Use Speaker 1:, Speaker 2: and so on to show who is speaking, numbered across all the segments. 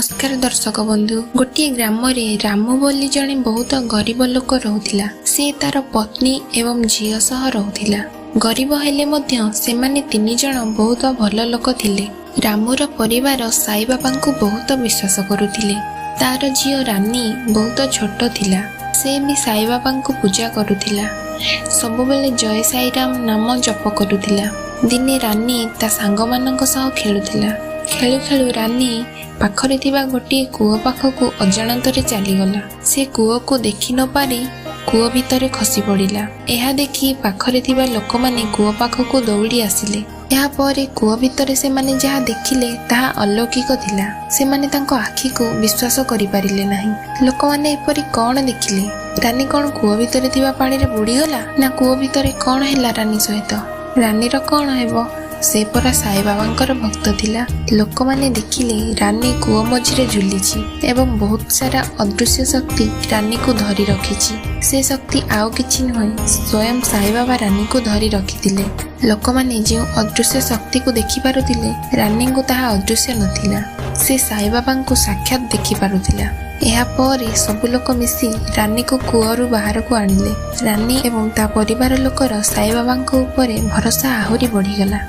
Speaker 1: ନମସ୍କାର ଦର୍ଶକ ବନ୍ଧୁ। ଗୋଟିଏ ଗ୍ରାମରେ ରାମୁ ବୋଲି ଜଣେ ବହୁତ ଗରିବ ଲୋକ ରହୁଥିଲା। ସେ ତାର ପତ୍ନୀ ଏବଂ ଝିଅ ସହ ରହୁଥିଲା। ଗରିବ ହେଲେ ମଧ୍ୟ ସେମାନେ 3 ଜଣ ବହୁତ ଭଲ ଲୋକ ଥିଲେ। ରାମୁର ପରିବାର ସାଇବାବାଙ୍କୁ ବହୁତ ବିଶ୍ୱାସ କରୁଥିଲେ। ତାର ଝିଅ ରାନୀ ବହୁତ ଛୋଟ ଥିଲା। ସେ ବି ସାଇବାବାଙ୍କୁ ପୂଜା କରୁଥିଲା। ସବୁବେଳେ ଜୟ ସାଇରାମ ନାମ ଜପ କରୁଥିଲା। ଦିନେ ରାନୀ ତା ସାଙ୍ଗମାନଙ୍କ ସହ ଖେଳୁଥିଲା। ଖେଳୁ ଖେଳୁ ରାନୀ ପାଖରେ ଥିବା ଗୋଟିଏ କୂଅ ପାଖକୁ ଅଜାଣତରେ ଚାଲିଗଲା। ସେ କୂଅକୁ ଦେଖି ନ ପାରି କୂଅ ଭିତରେ ଖସି ପଡ଼ିଲା। ଏହା ଦେଖି ପାଖରେ ଥିବା ଲୋକମାନେ କୂଅ ପାଖକୁ ଦୌଡ଼ି ଆସିଲେ। ଏହାପରେ କୂଅ ଭିତରେ ସେମାନେ ଯାହା ଦେଖିଲେ, ତାହା ଅଲୌକିକ ଥିଲା। ସେମାନେ ତାଙ୍କ ଆଖିକୁ ବିଶ୍ୱାସ କରିପାରିଲେ ନାହିଁ। ଲୋକମାନେ ଏପରି କ'ଣ ଦେଖିଲେ? ରାନୀ କ'ଣ କୂଅ ଭିତରେ ଥିବା ପାଣିରେ ବୁଡ଼ିଗଲା, ନା କୂଅ ଭିତରେ କ'ଣ ହେଲା ରାନୀ ସହିତ? ରାନୀର କ'ଣ ହେବ? ସେ ପରା ସାଇବାବାଙ୍କର ଭକ୍ତ ଥିଲା। ଲୋକମାନେ ଦେଖିଲେ, ରାନୀ କୂଅ ମଝିରେ ଝୁଲିଛି ଏବଂ ବହୁତ ସାରା ଅଦୃଶ୍ୟ ଶକ୍ତି ରାନୀକୁ ଧରି ରଖିଛି। ସେ ଶକ୍ତି ଆଉ କିଛି ନୁହେଁ, ସ୍ୱୟଂ ସାଇବାବା ରାନୀକୁ ଧରି ରଖିଥିଲେ। ଲୋକମାନେ ଯେଉଁ ଅଦୃଶ୍ୟ ଶକ୍ତିକୁ ଦେଖିପାରୁଥିଲେ, ରାନୀଙ୍କୁ ତାହା ଅଦୃଶ୍ୟ ନଥିଲା। ସେ ସାଇବାବାଙ୍କୁ ସାକ୍ଷାତ ଦେଖିପାରୁଥିଲା। ଏହାପରେ ସବୁ ଲୋକ ମିଶି ରାନୀକୁ କୂଅରୁ ବାହାରକୁ ଆଣିଲେ। ରାନୀ ଏବଂ ତା ପରିବାର ଲୋକର ସାଇବାବାଙ୍କ ଉପରେ ଭରସା ଆହୁରି ବଢ଼ିଗଲା।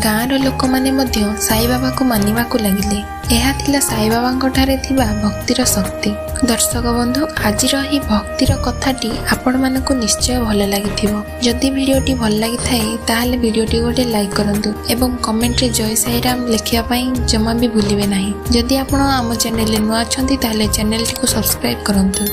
Speaker 1: ଗାଁର ଲୋକମାନେ ମଧ୍ୟ ସାଇବାବାକୁ ମାନିବାକୁ ଲାଗିଲେ। ଏହା ଥିଲା ସାଇବାବାଙ୍କ ଠାରେ ଥିବା ଭକ୍ତିର ଶକ୍ତି। ଦର୍ଶକ ବନ୍ଧୁ, ଆଜିର ଏହି ଭକ୍ତିର କଥାଟି ଆପଣମାନଙ୍କୁ ନିଶ୍ଚୟ ଭଲ ଲାଗିଥିବ। ଯଦି ଭିଡ଼ିଓଟି ଭଲ ଲାଗିଥାଏ, ତାହେଲେ ଭିଡ଼ିଓଟି ଗୋଟେ ଲାଇକ୍ କରନ୍ତୁ ଏବଂ କମେଣ୍ଟରେ ଜୟ ସାଇରାମ ଲେଖିବା ପାଇଁ ଜମା ବି ଭୁଲିବେ ନାହିଁ। ଯଦି ଆପଣ ଆମ ଚ୍ୟାନେଲରେ ନୂଆ ଅଛନ୍ତି, ତାହେଲେ ଚ୍ୟାନେଲଟିକୁ ସବସ୍କ୍ରାଇବ୍ କରନ୍ତୁ।